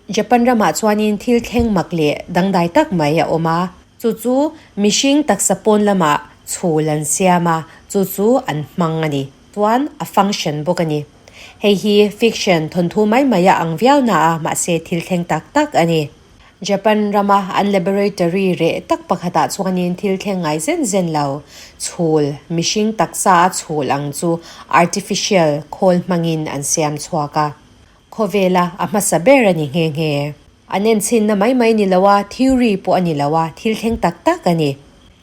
Japan ramah chuanin thil thleng mak leh dangdai tak mai a awm a, chu chu mihring taksa pawn lamah chhul an siam a, chu chu an hmang a ni. Chuan a function bawk a ni. Hei hi fiction thawnthu mai mai a ang viau na a, mahse thil thleng tak tak a ni. Japan rama an laboratory reh tak pakhatah chuanin thil thleng ngai zen zen lo, chhul, mihring taksa a chhul ang chu artificial khawl hmangin an siam chhuak a. Khawvela a hmasa ber a ni nghe nghe. An enchhinna mai mai ni lo a, theory pawh a ni lo a, thil thleng tak tak a ni.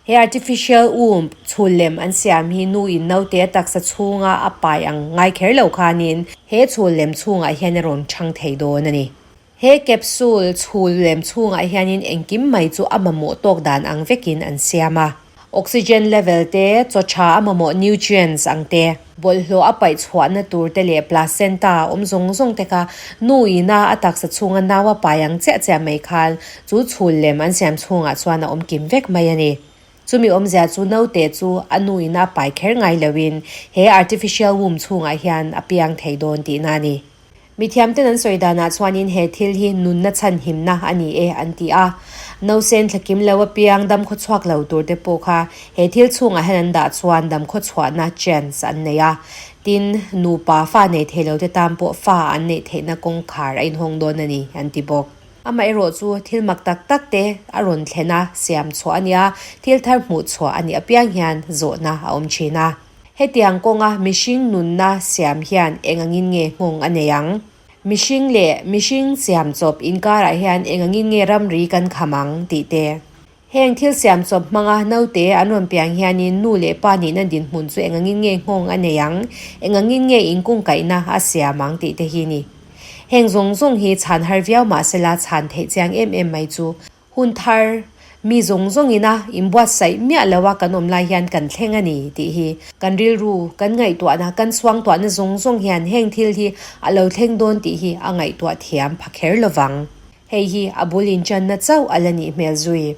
He artificial womb, chhul lem an siam hi nu in naute a taksa chhunga a pai ang ngai kher lo khanin he chhul lem chhungah hian a rawn chhang thei dawn a ni. He capsule chhul lem chhungah hianin engkim mai chu a mamawh tawk dan ang vekin an siam a. Oxygen level te, chaw tha a mamawh nutrients ang te, bawlhhlawh a paih chhuahna tur te leh placenta awm zawng zawng te kha nu ina a taksa chhunga nau a pai ang chiah chiah mai khan chu chhul lem an siam chhungah chuan a awm kim vek mai a ni. Chumi awmzia chu naute chu a nu ina a pai kher ngai loin he artificial womb chhungah hian a piang thei dawn tihna a ni. Mithiamten an sawi danah chuanin he thil hi nunna chhanhimna a ni e an ti a. Nausen thlakim lo apiang dam khawchhuak lo tur te pawh kha he thil chhungah hian an dah chuan dam khawchhuahna chance an nei a. Tin, nupa fa nei thei lo te tan pawh fa an neih theihna kawngkhar a inhawng dawn a ni an ti bawk. Amaherawh chu thil mak tak tak te a rawn thlen a, siam chhuah a nia, thil thar hmuh chhuah a nih apiang hian zawhna a awm thin a. Hetiang kawnga mihring nunna siam hian eng angin nge nghawng a nei ang? Mihring leh mihring siam chawp inkarah hian eng angin nge ramri kan kham ang? tih te. Heng thil siam chawp hmanga naute an rawn piang hianin nu leh pa nihna dinhmun chu eng angin nge nghawng a nei ang? Eng angin nge inkungkaihna a siam ang? tih te hi ni. Heng zawng zawng hi chhan har viau mahsela chhan theih chiang em em mai chu Hun thar, mi zawng zawngin a inbuatsaih miah lo a kan awm lai hian kan thleng a ni tih hi kan rilru, kan ngaihtuahna, kan suangtuahna zawng zawng hian heng thil hi a lo thleng dawn tih hi a ngaihtuah thiam pha kher lovang. Hei hi a bul inchanna chauh a la nih hmel zui.